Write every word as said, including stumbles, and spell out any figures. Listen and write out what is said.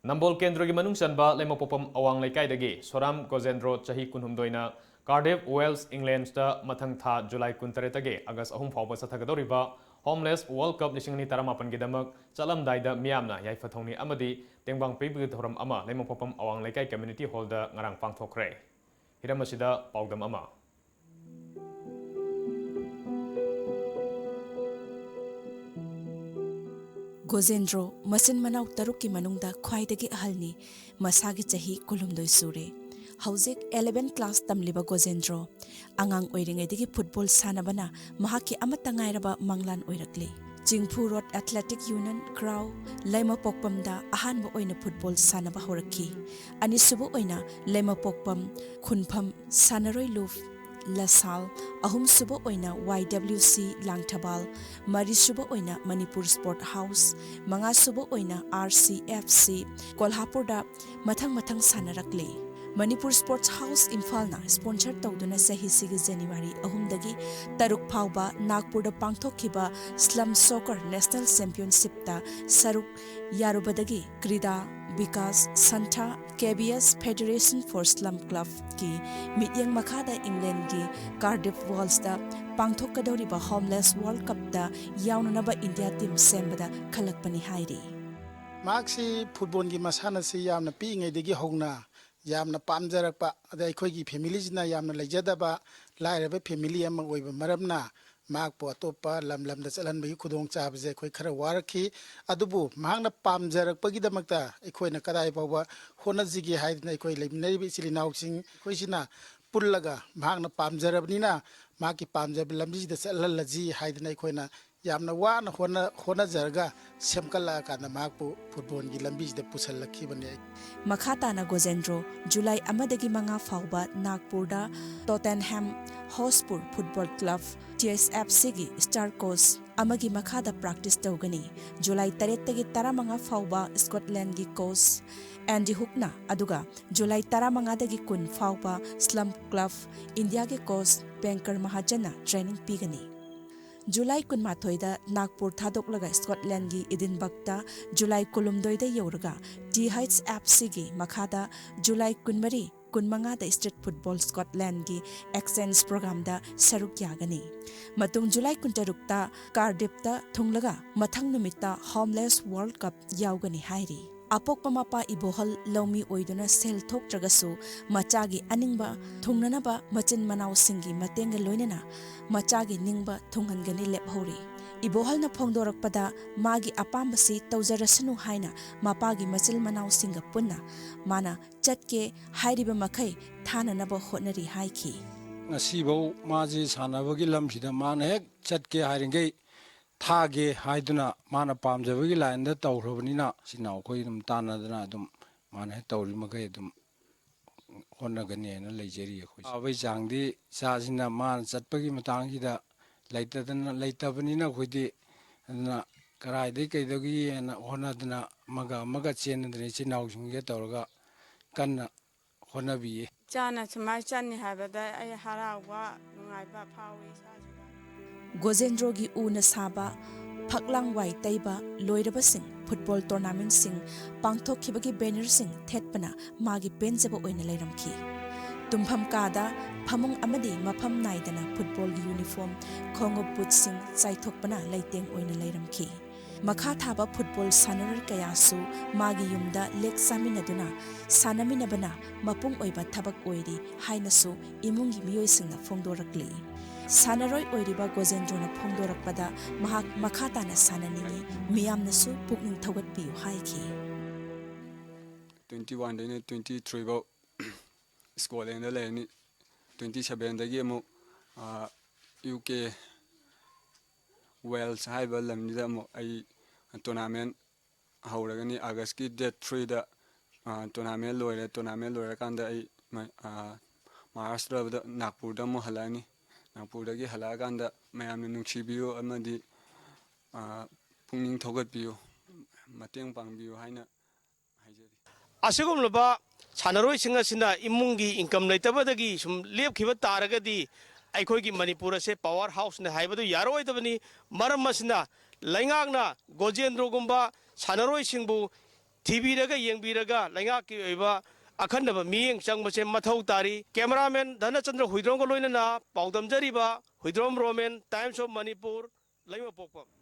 ꯅꯝꯕꯣꯜ ꯀꯦꯟꯗ꯭ꯔꯒꯤ ꯃꯅꯨꯡ ꯆꯟꯕ ꯂꯩꯃꯄꯣꯛꯄꯝ ꯑꯋꯥꯡ ꯂꯩꯀꯥꯏꯗꯒꯤ ꯁꯣꯔꯥꯝ ꯒꯣꯖꯦꯟꯗ꯭ꯔꯣ, ꯆꯍꯤ ꯀꯨꯟꯍꯨꯝꯗꯣꯏꯅ, ꯀꯥꯔꯗꯤꯐ, ꯋꯦꯜꯁ, ꯏꯪꯂꯦꯟꯁꯇ ꯃꯊꯪ ꯊꯥ ꯖꯨꯂꯥꯏ ꯀꯨꯟꯇꯔꯦꯠꯇꯒꯤ ꯑꯥꯒꯁ ꯑꯍꯨꯝ ꯐꯥꯎꯕ ꯆꯠꯊꯒꯗꯧꯔꯤꯕ ꯍꯣꯝꯂꯦꯁ ꯋꯥꯔꯜꯗ ꯀꯞ ꯂꯤꯁꯤꯡ ꯑꯅꯤ ꯇꯔꯥꯃꯥꯄꯟꯒꯤꯗꯃꯛ ꯆꯠꯂꯝꯗꯥꯏꯗ ꯃꯤꯌꯥꯝꯅ ꯌꯥꯏꯐ ꯊꯧꯅꯤ ꯑꯃꯗꯤ ꯇꯦꯡꯕꯥꯡ ꯄꯤꯕꯒꯤ ꯊꯧꯔꯝ ꯑꯃ ꯂꯩꯃꯄꯣꯛꯄꯝ ꯑꯋꯥꯡ ꯂꯩꯀꯥꯏ ꯀꯝꯃ꯭ꯌꯨꯅꯤꯇꯤ ꯍꯣꯜꯗ ꯉꯔꯥꯡ ꯄꯥꯡꯊꯣꯛꯈ꯭ꯔꯦ꯫ ꯍꯤꯔꯝ ꯑꯁꯤꯗ ꯄꯥꯎꯗꯝ ꯑꯃ꯫ ꯒꯣꯖꯦꯟꯗ꯭ꯔꯣ ꯃꯆꯤꯟ ꯃꯅꯥꯎ ꯇꯔꯨꯛꯀꯤ ꯃꯅꯨꯡꯗ ꯈ꯭ꯋꯥꯏꯗꯒꯤ ꯑꯍꯜꯅꯤ꯫ ꯃꯁꯥꯒꯤ ꯆꯍꯤ ꯀꯨꯟꯍꯨꯝꯗꯣꯏ ꯁꯨꯔꯦ꯫ ꯍꯧꯖꯤꯛ eleven class ꯇꯝꯂꯤꯕ ꯒꯣꯖꯦꯟꯗ꯭ꯔꯣ ꯑꯉꯥꯡ ꯑꯣꯏꯔꯤꯉꯩꯗꯒꯤ ꯐꯨꯠꯕꯣꯜ ꯁꯥꯟꯅꯕꯅ ꯃꯍꯥꯛꯀꯤ ꯑꯃꯠꯇ ꯉꯥꯏꯔꯕ ꯃꯪꯂꯥꯟ ꯑꯣꯏꯔꯛꯂꯤ꯫ ꯆꯤꯡꯐꯨ ꯔꯣꯗ ꯑꯦꯊꯂꯦꯇꯤꯛ ꯌꯨꯅꯤꯌꯟ ꯀ꯭ꯔꯥꯎ ꯂꯩꯃꯄꯣꯛꯄꯝꯗ ꯑꯍꯥꯟꯕ ꯑꯣꯏꯅ ꯐꯨꯠꯕꯣꯜ ꯁꯥꯟꯅꯕ ꯍꯧꯔꯛꯈꯤ꯫ ꯑꯅꯤꯁꯨꯕ ꯑꯣꯏꯅ ꯂꯩꯃꯄꯣꯛꯄꯝ ꯈꯨꯟꯐꯝ ꯁꯥꯟꯅꯔꯣꯏ ꯂꯨꯞ ꯂꯁꯥꯜ, ꯑꯍꯨꯝꯁꯨꯕ ꯑꯣꯏꯅ ꯋꯥꯏ ꯗꯕ꯭ꯂꯤꯎ ꯁꯤ ꯂꯥꯡꯊꯕꯥꯜ, ꯃꯔꯤꯁꯨꯕ ꯑꯣꯏꯅ ꯃꯅꯤꯄꯨꯔ ꯁ꯭ꯄꯣꯔꯠ ꯍꯥꯎꯁ, ꯃꯉꯥꯁꯨꯕ ꯑꯣꯏꯅ ꯑꯥꯔ ꯁꯤ ꯑꯦꯐ ꯁꯤ ꯀꯣꯜꯍꯥꯄꯨꯔꯗ ꯃꯊꯪ ꯃꯊꯪ ꯁꯥꯟꯅꯔꯛꯂꯤ꯫ ꯃꯅꯤꯄꯨꯔ ꯁ꯭ꯄꯣꯔꯠꯁ ꯍꯥꯎꯁ ꯏꯝꯐꯥꯜꯅ ꯁ꯭ꯄꯣꯟꯁꯔ ꯇꯧꯗꯨꯅ ꯆꯍꯤꯁꯤꯒꯤ ꯖꯅꯋꯥꯔꯤ ꯑꯍꯨꯝꯗꯒꯤ ꯇꯔꯨꯛ ꯐꯥꯎꯕ ꯅꯥꯒꯄꯨꯔꯗ ꯄꯥꯡꯊꯣꯛꯈꯤꯕ ꯁ꯭ꯂꯝ ꯁꯣꯀꯔ ꯅꯦꯁꯅꯦꯜ ꯆꯦꯝꯄꯤꯌꯟꯁꯤꯞꯇ ꯁꯔꯨꯛ ꯌꯥꯔꯨꯕꯗꯒꯤ Krida Bikash Sanstha, K B S Federation for Slum Clubꯀꯤ ꯃꯤꯠꯌꯦꯡ ꯃꯈꯥꯗ ꯏꯪꯂꯦꯟꯒꯤ ꯀꯥꯔꯗꯤꯐ ꯋꯦꯜꯁꯇ ꯄꯥꯡꯊꯣꯛꯀꯗꯧꯔꯤꯕ ꯍꯣꯝꯂꯦꯁ ꯋꯥꯔꯜꯗ ꯀꯞꯇ ꯌꯥꯎꯅꯅꯕ ꯏꯟꯗꯤꯌꯥ ꯇꯤꯝ ꯁꯦꯝꯕꯗ ꯈꯜꯂꯛꯄꯅꯤ ꯍꯥꯏꯔꯤ꯫ ꯃꯍꯥꯛꯁꯤ ꯐꯨꯠꯕꯣꯜꯒꯤ ꯃꯁꯥꯟꯅꯁꯤ ꯌꯥꯝꯅ ꯄꯤꯛꯏꯉꯩꯗꯒꯤ ꯍꯧꯅ ꯌꯥꯝꯅ ꯄꯥꯝꯖꯔꯛꯄ, ꯑꯗ ꯑꯩꯈꯣꯏꯒꯤ ꯐꯦꯃꯤꯂꯤꯁꯤꯅ ꯌꯥꯝꯅ ꯂꯩꯖꯗꯕ, ꯂꯥꯏꯔꯕ ꯐꯦꯃꯤꯂꯤ ꯑꯃ ꯑꯣꯏꯕ ꯃꯔꯝꯅ ꯃꯍꯥꯛꯄꯨ ꯑꯇꯣꯞꯄ ꯂꯝ ꯂꯝꯗ ꯆꯠꯍꯟꯕꯒꯤ ꯈꯨꯗꯣꯡꯆꯥꯕꯁꯦ ꯑꯩꯈꯣꯏ ꯈꯔ ꯋꯥꯔꯛꯈꯤ꯫ ꯑꯗꯨꯕꯨ ꯃꯍꯥꯛꯅ ꯄꯥꯝꯖꯔꯛꯄꯒꯤꯗꯃꯛꯇ ꯑꯩꯈꯣꯏꯅ ꯀꯗꯥꯏ ꯐꯥꯎꯕ ꯍꯣꯠꯅꯁꯤꯒꯦ ꯍꯥꯏꯗꯅ ꯑꯩꯈꯣꯏ ꯂꯩꯃꯤꯟꯅꯔꯤꯕ ꯏꯆꯤꯜ ꯏꯅꯥꯎꯁꯤꯡ ꯑꯩꯈꯣꯏꯁꯤꯅ ꯄꯨꯜꯂꯒ ꯃꯍꯥꯛꯅ ꯄꯥꯝꯖꯔꯕꯅꯤꯅ ꯃꯍꯥꯛꯀꯤ ꯄꯥꯝꯖꯕ ꯂꯝꯕꯤꯁꯤꯗ ꯆꯠꯍꯜꯂꯁꯤ ꯍꯥꯏꯗꯅ ꯑꯩꯈꯣꯏꯅ ꯌꯥꯝꯅ ꯋꯥꯅ ꯍꯣꯠꯅ-, ꯍꯣꯠꯅꯖꯔꯒ ꯁꯦꯝꯒꯠꯂꯛꯑꯀꯥꯟꯗ ꯃꯍꯥꯛꯄꯨ ꯐꯨꯠꯕꯣꯜꯒꯤ ꯂꯝꯕꯤꯁꯤꯗ ꯄꯨꯁꯜꯂꯛꯈꯤꯕꯅꯤ꯫ ꯃꯈꯥ ꯇꯥꯅ ꯒꯣꯖꯦꯟꯗ꯭ꯔꯣ ꯖꯨꯂꯥꯏ ꯑꯃꯗꯒꯤ ꯃꯉꯥ ꯐꯥꯎꯕ ꯅꯥꯒꯄꯨꯔꯗ ꯇꯣꯇꯦꯟꯍꯦꯝ ꯍꯣꯁꯄꯨꯔ ꯐꯨꯠꯕꯣꯜ ꯀ꯭ꯂꯕ, ꯇꯤ ꯑꯦꯁ ꯑꯦꯐ ꯁꯤꯒꯤ ꯁ꯭ꯇꯥꯔ ꯀꯣꯆ ꯑꯃꯒꯤ ꯃꯈꯥꯗ ꯄ꯭ꯔꯥꯛꯇꯤꯁ ꯇꯧꯒꯅꯤ꯫ ꯖꯨꯂꯥꯏ ꯇꯔꯦꯠꯇꯒꯤ ꯇꯔꯥꯃꯉꯥ ꯐꯥꯎꯕ ꯁ꯭ꯀꯣꯠꯂꯦꯟꯗꯒꯤ ꯀꯣꯆ ꯑꯦꯟꯗꯤ ꯍꯨꯛꯅ, ꯑꯗꯨꯒ ꯖꯨꯂꯥꯏ ꯇꯔꯥꯃꯉꯥꯗꯒꯤ ꯀꯨꯟ ꯐꯥꯎꯕ ꯁ꯭ꯂꯝ ꯀ꯭ꯂꯕ ꯏꯟꯗꯤꯌꯥꯒꯤ ꯀꯣꯆ ꯕꯦꯡꯀꯔ ꯃꯍꯥꯖꯟꯅ ꯇ꯭ꯔꯦꯅꯤꯡ ꯄꯤꯒꯅꯤ꯫ ꯖꯨꯂꯥꯏ ꯀꯨꯟꯃꯥꯊꯣꯏꯗ ꯅꯥꯒꯄꯨꯔ ꯊꯥꯗꯣꯛꯂꯒ ꯁ꯭ꯀꯣꯠꯂꯦꯟꯒꯤ ꯏꯗꯤꯟꯕꯔꯒꯇ ꯖꯨꯂꯥꯏ ꯀꯨꯟꯍꯨꯝꯗꯣꯏꯗ ꯌꯧꯔꯒ ꯇꯤ ꯍꯩꯆ ꯑꯦꯐ ꯁꯤꯒꯤ ꯃꯈꯥꯗ ꯖꯨꯂꯥꯏ ꯀꯨꯟꯃꯔꯤ, ꯀꯨꯟꯃꯉꯥꯗ ꯁ꯭ꯇ꯭ꯔꯤꯠ ꯐꯨꯠꯕꯣꯜ ꯁ꯭ꯀꯣꯠꯂꯦꯟꯒꯤ ꯑꯦꯛꯁꯆꯦꯟꯖ ꯄ꯭ꯔꯣꯒ꯭ꯔꯥꯝꯗ ꯁꯔꯨꯛ ꯌꯥꯒꯅꯤ꯫ ꯃꯇꯨꯡ ꯖꯨꯂꯥꯏ ꯀꯨꯟꯇꯔꯨꯛꯇ ꯀꯥꯔꯗꯤꯐꯇ ꯊꯨꯡꯂꯒ ꯃꯊꯪ ꯅꯨꯃꯤꯠꯇ ꯍꯣꯝꯂꯦꯁ ꯋꯥꯔꯜꯗ ꯀꯞ ꯌꯥꯎꯒꯅꯤ ꯍꯥꯏꯔꯤ꯫ ꯑꯄꯣꯛꯄ ꯃꯄꯥ ꯏꯕꯣꯍꯜ ꯂꯧꯃꯤ ꯑꯣꯏꯗꯨꯅ ꯁꯦꯜ ꯊꯣꯛꯇ꯭ꯔꯒꯁꯨ ꯃꯆꯥꯒꯤ ꯑꯅꯤꯡꯕ ꯊꯨꯡꯅꯅꯕ ꯃꯆꯤꯟ ꯃꯅꯥꯎꯁꯤꯡꯒꯤ ꯃꯇꯦꯡꯒ ꯂꯣꯏꯅꯅ ꯃꯆꯥꯒꯤ ꯅꯤꯡꯕ ꯊꯨꯡꯍꯟꯒꯅꯤ ꯂꯦꯞꯍꯧꯔꯤ꯫ ꯏꯕꯣꯍꯜꯅ ꯐꯣꯡꯗꯣꯔꯛꯄꯗ ꯃꯥꯒꯤ ꯑꯄꯥꯝꯕꯁꯤ ꯇꯧꯖꯔꯁꯅꯨ ꯍꯥꯏꯅ ꯃꯄꯥꯒꯤ ꯃꯆꯤꯜ ꯃꯅꯥꯎꯁꯤꯡꯒ ꯄꯨꯟꯅ ꯃꯥꯅ ꯆꯠꯀꯦ ꯍꯥꯏꯔꯤꯕ ꯃꯈꯩ ꯊꯥꯅꯅꯕ ꯍꯣꯠꯅꯔꯤ ꯍꯥꯏꯈꯤ꯫ ꯉꯁꯤꯐꯧ ꯃꯥꯁꯤ ꯁꯥꯟꯅꯕꯒꯤ ꯂꯝꯁꯤꯗ ꯃꯥꯅ ꯍꯦꯛ ꯆꯠꯀꯦ ꯍꯥꯏꯔꯤꯈꯩ ꯊꯥꯒꯦ ꯍꯥꯏꯗꯨꯅ ꯃꯥꯅ ꯄꯥꯝꯖꯕꯒꯤ ꯂꯥꯏꯟꯗ ꯇꯧꯈ꯭ꯔꯕꯅꯤꯅ, ꯏꯆꯤꯟ ꯏꯅꯥꯎ ꯑꯩꯈꯣꯏ ꯑꯗꯨꯝ ꯇꯥꯟꯅꯗꯅ ꯑꯗꯨꯝ ꯃꯥꯅ ꯍꯦꯛ ꯇꯧꯔꯤ ꯃꯈꯩ ꯑꯗꯨꯝ ꯍꯣꯠꯅꯒꯅꯤ ꯍꯥꯏꯅ ꯂꯩꯖꯔꯤ꯫ ꯑꯩꯈꯣꯏ ꯆꯥꯕꯒꯤ ꯆꯥꯡꯗꯤ ꯏꯆꯥꯁꯤꯅ ꯃꯥꯅ ꯆꯠꯄꯒꯤ ꯃꯇꯥꯡꯁꯤꯗ ꯂꯩꯇꯗꯅ, ꯂꯩꯇꯕꯅꯤꯅ ꯑꯩꯈꯣꯏꯗꯤ, ꯑꯗꯨꯅ ꯀꯔꯥꯏꯗꯒꯤ ꯀꯩꯗꯒꯤꯅ ꯍꯣꯠꯅꯗꯅ ꯑꯃꯒ ꯑꯃꯒ ꯆꯦꯟꯅꯗꯅ ꯏꯆꯤꯟ ꯏꯅꯥꯎꯁꯤꯡꯁꯦ ꯇꯧꯔꯒ ꯀꯟꯅ ꯍꯣꯠꯅꯕꯤꯌꯦ꯫ ꯏꯆꯥꯅ ꯁꯨꯃꯥꯏꯅ ꯆꯠꯅꯤ ꯍꯥꯏꯕꯗ ꯑꯩ ꯍꯔꯥꯎꯕ, ꯅꯨꯡꯉꯥꯏꯕ ꯐꯥꯎꯏ ꯏꯁꯥꯁꯤꯗ꯫ ꯒꯣꯖꯦꯟꯗ꯭ꯔꯣꯒꯤ ꯎꯅ ꯁꯥꯕ, ꯐꯛꯂꯥꯡ ꯋꯥꯏ ꯇꯩꯕ ꯂꯣꯏꯔꯕꯁꯤꯡ ꯐꯨꯠꯕꯣꯜ ꯇꯣꯔꯅꯥꯃꯦꯟꯠꯁꯤꯡ ꯄꯥꯡꯊꯣꯛꯈꯤꯕꯒꯤ ꯕꯦꯅꯔꯁꯤꯡ ꯊꯦꯠꯄꯅ ꯃꯥꯒꯤ ꯄꯦꯟꯖꯕ ꯑꯣꯏꯅ ꯂꯩꯔꯝꯈꯤ꯫ ꯇꯨꯝꯐꯝ ꯀꯥꯗ ꯐꯃꯨꯡ ꯑꯃꯗꯤ ꯃꯐꯝ ꯅꯥꯏꯗꯅ ꯐꯨꯠꯕꯣꯜꯒꯤ ꯌꯨꯅꯤꯐꯣꯔꯝ, ꯈꯣꯡꯎꯞ ꯕꯨꯠꯁꯤꯡ ꯆꯥꯏꯊꯣꯛꯄꯅ ꯂꯩꯇꯦꯡ ꯑꯣꯏꯅ ꯂꯩꯔꯝꯈꯤ꯫ ꯃꯈꯥ ꯊꯥꯕ ꯐꯨꯠꯕꯣꯜ ꯁꯥꯟꯅꯔꯣꯏ ꯀꯌꯥꯁꯨ ꯃꯥꯒꯤ ꯌꯨꯝꯗ ꯂꯦꯛ ꯆꯥꯃꯤꯟꯅꯗꯨꯅ ꯁꯥꯟꯅꯃꯤꯟꯅꯕꯅ ꯃꯄꯨꯡ ꯑꯣꯏꯕ ꯊꯕꯛ ꯑꯣꯏꯔꯤ ꯍꯥꯏꯅꯁꯨ ꯏꯃꯨꯡꯒꯤ ꯃꯤꯑꯣꯏꯁꯤꯡꯅ ꯐꯣꯡꯗꯣꯔꯛꯂꯤ꯫ ꯁꯥꯟꯅꯔꯣꯏ ꯑꯣꯏꯔꯤꯕ ꯒꯣꯖꯦꯟꯗ꯭ꯔꯣꯅ ꯐꯣꯡꯗꯣꯔꯛꯄꯗ ꯃꯍꯥꯛ ꯃꯈꯥ ꯇꯥꯅ ꯁꯥꯟꯅꯅꯤꯡꯏ, ꯃꯤꯌꯥꯝꯅꯁꯨ ꯄꯨꯛꯅꯤꯡ ꯊꯧꯒꯠꯄꯤꯌꯨ ꯍꯥꯏꯈꯤ꯫ ꯇ꯭ꯋꯦꯟꯇꯤ ꯋꯥꯟꯗꯩꯅ ꯇ꯭ꯋꯦꯟꯇꯤ ꯊ꯭ꯔꯤꯐꯧ ꯁ꯭ꯀꯣꯠꯂꯦꯟꯗ ꯂꯩꯔꯅꯤ꯫ ꯇ꯭ꯋꯦꯟꯇꯤ ꯁꯕꯦꯟꯗꯒꯤ ꯑꯃꯨꯛ ꯌꯨ ꯀꯦ ꯋꯦꯜꯁ ꯍꯥꯏꯕ ꯂꯝꯁꯤꯗ ꯑꯃꯨꯛ ꯑꯩ ꯇꯣꯔꯅꯥꯃꯦꯟ ꯍꯧꯔꯒꯅꯤ꯫ ꯑꯥꯒꯁꯀꯤ ꯗꯦꯠ ꯊ꯭ꯔꯤꯗ ꯇꯣꯔꯅꯥꯃꯦꯟ ꯂꯣꯏꯔꯦ꯫ ꯇꯣꯔꯅꯥꯃꯦꯟ ꯂꯣꯏꯔꯀꯥꯟꯗ ꯑꯩ ꯃꯍꯥꯔꯥꯁꯇ꯭ꯔꯗ ꯅꯥꯒꯄꯨꯔꯗ ꯑꯃꯨꯛ ꯍꯜꯂꯛꯑꯅꯤ꯫ ꯅꯥꯒꯄꯨꯔꯗꯒꯤ ꯍꯜꯂꯛꯑꯀꯥꯟꯗ ꯃꯌꯥꯝꯅ ꯅꯨꯡꯁꯤꯕꯤꯌꯨ ꯑꯃꯗꯤ ꯄꯨꯛꯅꯤꯡ ꯊꯧꯒꯠꯄꯤꯌꯨ, ꯃꯇꯦꯡ ꯄꯥꯡꯕꯤꯌꯨ ꯍꯥꯏꯅ ꯍꯥꯏꯖꯔꯤ꯫ ꯑꯁꯤꯒꯨꯝꯂꯕ ꯁꯥꯟꯅꯔꯣꯏꯁꯤꯡ ꯑꯁꯤꯅ ꯏꯃꯨꯡꯒꯤ ꯏꯟꯀꯝ ꯂꯩꯇꯕꯗꯒꯤ ꯁꯨꯝ ꯂꯦꯞꯈꯤꯕ ꯇꯥꯔꯒꯗꯤ ꯑꯩꯈꯣꯏꯒꯤ ꯃꯅꯤꯄꯨꯔ ꯑꯁꯦ ꯄꯋꯥꯔ ꯍꯥꯎꯁꯅꯤ ꯍꯥꯏꯕꯗꯨ ꯌꯥꯔꯣꯏꯗꯕꯅꯤ꯫ ꯃꯔꯝ ꯑꯁꯤꯅ ꯂꯩꯉꯥꯛꯅ ꯒꯣꯖꯦꯟꯗ꯭ꯔꯣꯒꯨꯝꯕ ꯁꯥꯟꯅꯔꯣꯏꯁꯤꯡꯕꯨ ꯊꯤꯕꯤꯔꯒ ꯌꯦꯡꯕꯤꯔꯒ ꯂꯩꯉꯥꯛꯀꯤ ꯑꯣꯏꯕ ꯑꯈꯟꯅꯕ ꯃꯤꯠꯌꯦꯡ ꯆꯪꯕꯁꯦ ꯃꯊꯧ ꯇꯥꯔꯤ꯫ ꯀꯦꯃꯦꯔꯥꯃꯦꯟ ꯙꯅꯆꯟꯗ꯭ꯔ ꯍꯨꯏꯗ꯭ꯔꯣꯝꯒ ꯂꯣꯏꯅꯅ ꯄꯥꯎꯗꯝꯖꯔꯤꯕ Huidrom Romen, Times of Manipur, ꯂꯩꯃꯄꯣꯛꯄꯝ꯫